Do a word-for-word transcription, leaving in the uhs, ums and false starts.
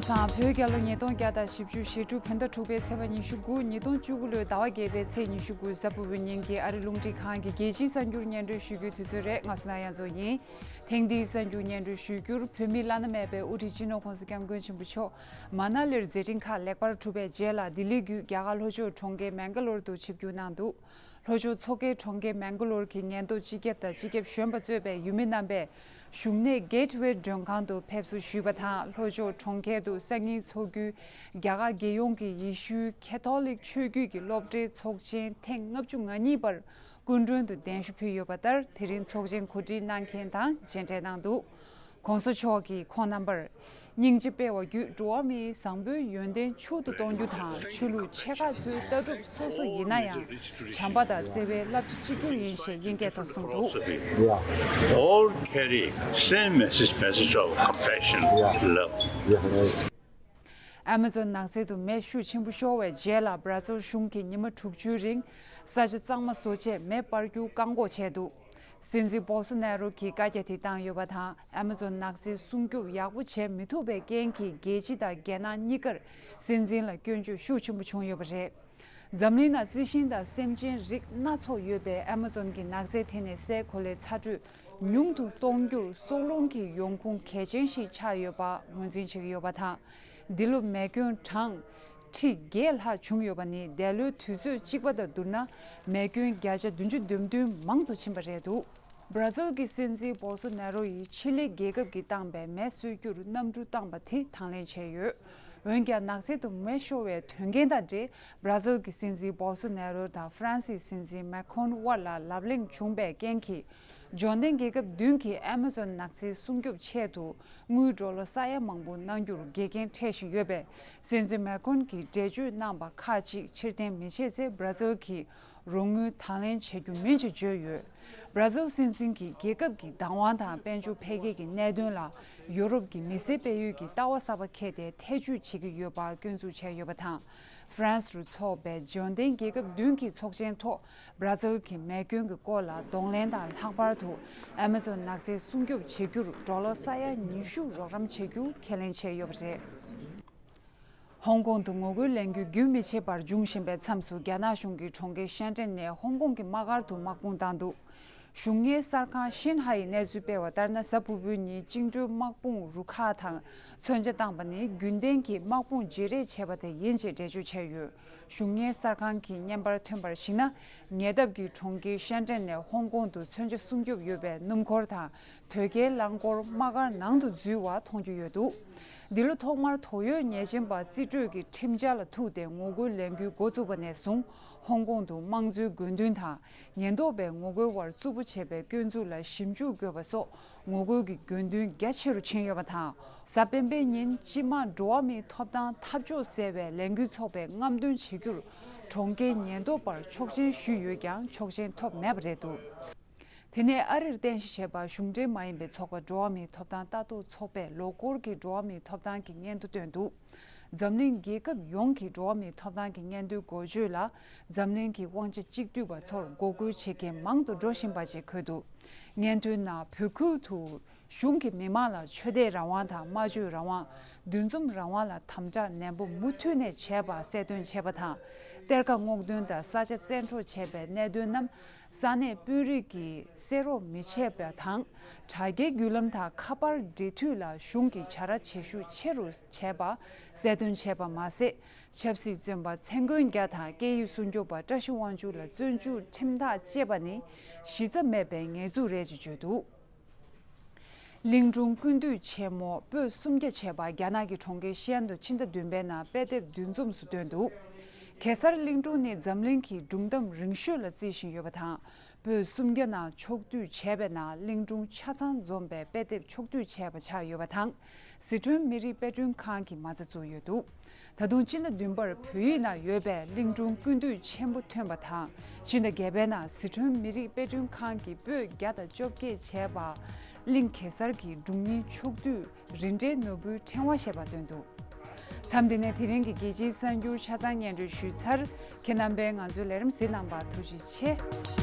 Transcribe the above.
དང་། བོད་རྒྱལ་ལོ་ཉིས་སྟོང་བརྒྱ་དང་བཞི་བཅུ་ཞེ་དྲུག་བོད་ཟླ་དྲུག་པའི་ཚེས་པ་ཉི་ཤུ་དགུ། ཉིས་སྟོང་བཅུ་དགུ་ལོའི་ཟླ་བ་བརྒྱད་པའི་ཚེས་ཉི་ཤུ་དགུ། གཟའ་ཕུར་བུའི་ཉིན་གྱི་ཨ་རི་རླུང་འཕྲིན་ཁང་གི་རྒྱལ་སྤྱིའི་གསར་འགྱུར་སྙན་སྒྲོན་ཞུ་རྒྱུའི་དུས་ཚོད་རེད། ང་སུ་ན་ཡ་མཚོ་ཡིན། ཐེངས་འདིའི་གསར་འགྱུར་སྙན་སྒྲོན་ཞུ་རྒྱུར། བོད་མིའི་བླ་ན་མེད་པའི་དབུ་ཁྲིད་སྤྱི་ནོར་༸གོང་ས་༸སྐྱབས་མགོན་ཆེན་པོ་མཆོག་མ་ན་ལིར་མཛད་འཕྲིན་ཁག་ལེགས་པར་གྲུབ་པའི་རྗེས་ལ། ལྡི་ལི་བརྒྱུད་རྒྱ་གར་ལྷོ་ཕྱོགས་གྲོང་ཁྱེར་མེང་ག་ལོར་དུ་ཆིབས་བསྒྱུར་གནང་འདུག་ལྷོ་ཕྱོགས་མཚོ་ཁའི་གྲོང་ཁྱེར་མེང་ག་ལོར་གྱི་ཉེན་རྟོག་སྤྱི་ཁྱབ་དང་སྤྱི་ཁྱབ་གཞོན་པ་གཙོས་པའི་ཡུལ་མི་རྣམ་པས་བཞུགས་གནས་Gateway་མགྲོན་ཁང་དུ་ཕེབས་བསུ་ཞུས་པ་དང་། ལྷོ་ཕྱོགས་གྲོང་ཁྱེར་དུ་སང་ཉིན་འཚོགས་རྒྱུའི་རྒྱ་གར་རྒྱལ་ཡོངས་ཀྱི་ཡེ་ཤུའི་ཁེ་ཐོ་ལིག་ཆོས་བརྒྱུད་ཀྱི་སློབ་གྲྭའི་ཚོགས་ཆེན་ཐེངས་ལྔ་བཅུ་ང་གཉིས་པར་སྐུ་མགྲོན་དུ་གདན་ཞུ་ཕུལ་ཡོད་པ་ལྟར། དེ་རིང་ཚོགས་ཆེན་གོ་སྒྲིག་གནང་མཁན་དང་མཇལ་འཕྲད་གནང་འདུག ༸གོང་ས་མཆོག་གིས་ཁོང་རྣམ་པར་སྙིང་རྗེ་སྤེལ་བ་བརྒྱུད་འགྲོ་བ་མིའི་བཟང་པོའི་ཡོན་ཏན་ཕྱུག་ཏུ་གཏོང་རྒྱུ་དང་། ཆོས་ལུགས་ཆེ་ཁག་ཚོའི་ལྟ་གྲུབ་སོ་སོ་ཡིན་ན་ཡང་། བྱམས་པ་དང་བརྩེ་བའི་བསླབ་བྱ་གཅིག་གྱུར་ཡིན་ཞེས་དབྱིན་སྐད་ཐོག་གསུངས་འདུག Philosophy. All carry same message, message of compassion, love. ཨ་མ་ཛོན་ནགས་ཚལ་དུ་མེ་ཤུགས་ཆེན་པོ་ཤོར་བའི་རྗེས་ལ། བྷ་ར་ཛིལ་གཞུང་གིས་ཉི་མ་དྲུག་ཅུའི་རིང་ས་ཆ་གཙང་མ་བཟོ་ཆེད་མེ་སྤར་རྒྱུ་བཀག་འགོག་བྱས་འདུག་སྲིད་འཛིན་བོལ་སོ་ནེ་རོ་གིས་བཀའ་རྒྱ་དེ་བཏང་ཡོད་པ་དང་། ཨ་མ་ཛོན་ནགས་ཚལ་སྲུང་སྐྱོབ་ཡག་པོ་བྱེད་མི་ཐུབ་པའི་རྐྱེན་གྱིས། རྒྱལ་སྤྱི་དང་རྒྱལ་ནང་གཉིས་ཀར་སྲིད་འཛིན་ལ་སྐྱོན་བརྗོད་ཤུགས་ཆེན་པོ་བྱུང་ཡོད་པ་རེད། འཛམ་གླིང་ནང་རྩི་ཤིང་དང་སེམས་ཅན་རིགས་སྣ་ཚོགས་ཡོད་པའི་ཨ་མ་ཛོན་གྱི་ནགས་ཚལ་དེ་ནས་སའི་གོ་ལའི་ཚ་དྲོད་ཉུང་དུ་གཏོང་རྒྱུར་སྲོག་རླུང་གི་ཡོང་ཁུངས་གལ་ཆེན་ཞིག་ཆགས་ཡོད་པ་ངོས་འཛིན་བྱེད་ཀྱི་ཡོད་པ་དང་། འདི་ལོ་མེ་སྐྱོན་གྲངས་ཁྲི་བརྒྱད་ལྷག་བྱུང་ཡོད་པ་ནི། འདས་ལོའི་དུས་ཚོད་གཅིག་པ་དང་བསྡུར་ན། མེ་སྐྱོན་བརྒྱ་ཆ་བདུན་ཅུ་དོན་བདུན་མང་དུ་ཕྱིན་པ་རེད་འདུག་བྷ་ར་ཛིལ་གྱི་སྲིད་འཛིན་བོལ་སོ་ནེ་རོ་ཡིས་ཆི་ལི་རྒྱལ་ཁབ་ཀྱིས་བཏང་པའི་མེ་གསོད་རྒྱུར་གནམ་གྲུ་བཏང་པ་དེ་དང་ལེན་བྱས་ཡོད། འོན་ཀྱང་། ནགས་ཚལ་དུ་མེ་ཤོར་བའི་དོན་རྐྱེན་དང་འབྲེལ། བྷ་ར་ཛིལ་གྱི་སྲིད་འཛིན་བོལ་སོ་ནེ་རོ་དང་ཧྥ་རན་སིའི་སྲིད་འཛིན་མེ་ཁོན་དབར་ལ་ལབ་གླེང་བྱུང་བའི་རྐྱེན་གྱིས། འབྱོར་ལྡན་རྒྱལ་ཁབ་བདུན་གྱིས་ཨ་མ་ཛོན་ནགས་ཚལ་སྲུང་སྐྱོབ་ཆེད་དུ་དངུལ་ཌོ་ལར་ས་ཡ་མང་པོ་གནང་རྒྱུར་འགལ་རྐྱེན་འཕྲད་བཞིན་ཡོད་པས། སྲིད་འཛིན་མེ་ཁོན་གྱིས་འགྲེལ་བརྗོད་གནང་པ་ཁག་ཅིག་ཕྱིར་འཐེན་མི་བྱེད་ཚེ། བྷ་ར་ཛིལ་གྱིས་རོགས་དངུལ་དང་ལེན་བྱེད་རྒྱུ་མིན་ཞེས་བརྗོད་ཡོད། བྷ་ར་ཛིལ་སྲིད་འཛིན་གྱིས་རྒྱལ་ཁབ་ཀྱི་བདག་དབང་དང་དཔལ་འབྱོར་འཕེལ་རྒྱས་ཀྱི་གནད་དོན་ལ་ཡོ་རོབ་ཀྱི་མི་སེར་སྤེལ་ཡུལ་གྱི་ལྟ་བ་གསར་པ་འཁྱེར་ཏེ་ཐེ་བྱུས་བྱེད་ཀྱི་ཡོད་པ་སྐྱོན་འཛུགས་བྱས་ཡོད་པ་དང་། ཧྥ་རན་སི་རུ་ཚོགས་པའི་འབྱོར་ལྡན་རྒྱལ་ཁབ་བདུན་གྱི་ཚོགས་ཆེན་ཐོག་བྷ་ར་ཛིལ་གྱི་མེ་སྐྱོན་གྱི་སྐོར་ལ་གདོང་ལེན་དང་། ལྷག་པར་དུ་ཨ་མ་ཛོན་ནགས་ཚལ་སྲུང་སྐྱོབ་བྱེད་རྒྱུར་ཌོ་ལར་ས་ཡ་ཉི་ཤུ་རོགས་རམ་བྱེད་རྒྱུ་ཁས་ལེན་བྱས་ཡོད་པ་རེད། ཧོང་ཀོང་དུ་ངོ་རྒོལ་ལས་འགུལ་རྒྱུན་མི་ཆད་པར་འབྱུང་བཞིན་པའི་མཚམས་སུ། རྒྱ་ནག་གཞུང་གིས་གྲོང་ཁྱེར་ཤན་ཀྲེན་ནས་ཧོང་ཀོང་གི་དམག་སྒར་དུ་དམག་དཔུང་བཏང་འདུག་གཞུང་གཉེར་གསར་ཁང་ཤིན་ཧའེ་ཡིས་གནས་ཚུལ་སྤེལ་བ་ལྟར་ན། གཟའ་ཕུར་བུའི་ཉིན་བཅིངས་འགྲོལ་དམག་དཔུང་རུ་ཁག་དང་མཚོན་ཆ་བཏང་པ་ནི་རྒྱུན་ལྡན་གྱི་དམག་དཔུང་བརྗེ་རེས་བྱས་པ་དེ་ཡིན་ཞེས་འགྲེལ་བརྗོད་བྱས་ཡོད། གཞུང་གཉེར་གསར་ཁང་གིས་བརྙན་པར་ཐོན་པར་གཞིགས་ན། ཉེ་འདབས་ཀྱི་གྲོང་ཁྱེར་ཤན་ཀྲེན་ནས་ཧོང་ཀོང་དུ་མཚོན་ཆ་སྲུང་སྐྱོབ་ཡོད་པའི་སྣུམ་འཁོར་དང་། དོས་སྐྱེལ་རླངས་འཁོར་དམག་སྒར་ནང་དུ་འཛུལ་བ་མཐོང་རྒྱུ་ཡོད་འདུག་འདི་ལོ་ཐོག་མར་དོགས་ཡོད་ཉེས་ཅན་པ་རྩིས་སྤྲོད་ཀྱི་ཁྲིམས་འཆར་ལ་ཐུག་སྟེ་ངོ་རྒོལ་ལས་འགུལ་འགོ་བཙུགས་པ་ནས་བཟུང་། ཧོང་ཀོང་དུ་དམངས་གཙོའི་དགོས་འདུན་དང་། ཉེན་རྟོག་པས་ངོ་རྒོལ་བར་རྩུབ་པོ་བྱས་པའི་སྐྱོན་འཛུགས་ལ་ཞིབ་འཇུག་དགོས་པ་སོགས་ངོ་རྒོལ་གྱི་དགོས་འདུན་རྒྱ་ཆེ་རུ་ཕྱིན་ཡོད་པ་དང་། གཟའ་སྤེན་པའི་ཉིན་སྤྱི་དམངས་འགྲོ་བ་མིའི་ཐོབ་ཐང་འཐབ་ཕྱོགས་ཟེར་བའི་ལས་འགུལ་ཚོགས་པས་རྔམ་སྟོན་བྱེད་རྒྱུར་གྲོང་ཁྱེར་ཉེན་རྟོག་པར་ཆོག་མཆན་ཞུས་ཡོད་ཀྱང་ཆོག་མཆན་ཐོབ་མེད་པ་རེད་འདུག་དེ་ནས་ཨ་རིར་རྟེན་གཞི་བྱས་པ་གཞུང་འབྲེལ་མ་ཡིན་པའི་ཚོགས་པ་འགྲོ་བ་མིའི་ཐོབ་ཐང་ལྟ་རྟོག་ཚོགས་པས་ལོ་འཁོར་གྱི་འགྲོ་བ་མིའི་ཐོབ་ཐང་གི་སྙན་ཐོ་བཏོན་འདུག་འཛམ་གླིང་རྒྱལ་ཁབ་ཡོངས་ཀྱི་འགྲོ་བ་མིའི་ཐོབ་ཐང་གི་སྙན་ཐོའི་འགོ་བརྗོད་ལ། འཛམ་གླིང་གི་དབང་ཆ་གཅིག་སྡུད་པ་ཚོར་འགོག་རྒོལ་བྱེད་མཁན་མང་དུ་འགྲོ་བཞིན་པ་ཞིག་འཁོད་འདུག་སྙན་ཐོའི་ནང་བོད་ཁུལ་དུ་གཞུང་གིས་མི་མང་ལ་ཆོས་དད་རང་དབང་དང་། སྨྲ་བརྗོད་རང་དབང་། འདུ་འཛོམས་རང་དབང་ལ་དམ་དྲག་ནན་པོ་མུ་མཐུད་ནས་བྱས་པ་གསལ་སྟོན་བྱས་པ་དང་། གཏེར་ཁ་སྔོག་འདོན་དང་ས་ཆ་བཙན་འཕྲོག་བྱས་པའི་གནད་དོན་རྣམས་ས་གནས་དཔོན་རིགས་ཀྱིས་གསན་རོགས་མི་བྱས་པ་དང་། དྲ་རྒྱའི་བརྒྱུད་ལམ་དང་ཁ་པར་འབྲེལ་མཐུད་ལ་གཞུང་གིས་བྱ་ར་བྱེད་ཤུགས་ཆེ་རུ་བྱས་པ་གསལ་སྟོན་བྱས་པ་མ་ཟད། ཆབ་སྲིད་བཙོན་པ་ཚེ་མགོན་རྒྱལ་དང་སྐད་ཡིག་སྲུང་སྐྱོབ་པ་བཀྲ་ཤིས་དབང་ཕྱུག་ལ་བཙོན་འཇུག་ཁྲིམས་ཐག་བཅད་པ་ནི་གཞི་རྩ་མེད་པའི་ཉེས་འཛུགས་རེད་ཅེས་བརྗོད་འདུག་གླིང་སྒྲུང་ཀུན་བཏུས་ཆེན་མོ་པོད་སུམ་བརྒྱ་བྱས་པ་རྒྱ་ནག་གི་གྲོང་ཁྱེར་ཤི་ཨན་དུ་ཕྱི་ཟླ་བདུན་པའི་ནང་དཔེ་དེབ་འདུ་འཛོམས་སུ་བཏོན་འདུག་གེ་སར་གླིང་སྒྲུང་ནི་འཛམ་གླིང་གི་སྒྲུང་གཏམ་རིང་ཤོས་ལ་བརྩི་བཞིན་ཡོད་པ་དང་། པོད་སུམ་བརྒྱ་ནང་ཕྱོགས་བསྡུས་བྱས་པའི་ནང་གླིང་སྒྲུང་ཆ་ཚང་འཛོམས་པའི་དཔེ་དེབ་ཕྱོགས་བསྡུས་བྱས་པ་ཆགས་ཡོད་པ་དང་། ཟི་ཁྲོན་མི་རིགས་དཔེ་སྐྲུན་ཁང་གིས་མ་རྩ་བཙུགས་ཡོད་འདུག་ད་དུང་སྤྱི་ཟླ་བདུན་པར་བོད་ཡིག་ནང་ཡོད་པའི་གླིང་སྒྲུང་ཀུན་བཏུས་ཆེན་པོ་ཐོན་པ་དང་། སྤྱི་ཟླ་བརྒྱད་པའི་ནང་ཟི་ཁྲོན་མི་རིགས་དཔེ་སྐྲུན་ཁང་གིས་པོད་བརྒྱ་དང་བཅོ་བརྒྱད་བྱས་པ། གླིང་གེ་སར་གྱི་སྒྲུང་རྙིང་ཕྱོགས་བསྡུས་རིན་བྲལ་ནོར་བུའི་ཕྲེང་བ་ཞེས་པ་བཏོན་འདུག་མཚམས་འདི་ནས་དེ་རིང་གི་རྒྱལ་སྤྱིའི་གསར་འགྱུར་ཆ་ཚང་སྙན་སྒྲོན་ཞུས་ཚར། ཁྱེད་རྣམ་པས་ང་ཚོའི་ལས་རིམ་གཟིགས་གནང་བར་ཐུགས་རྗེ་ཆེ།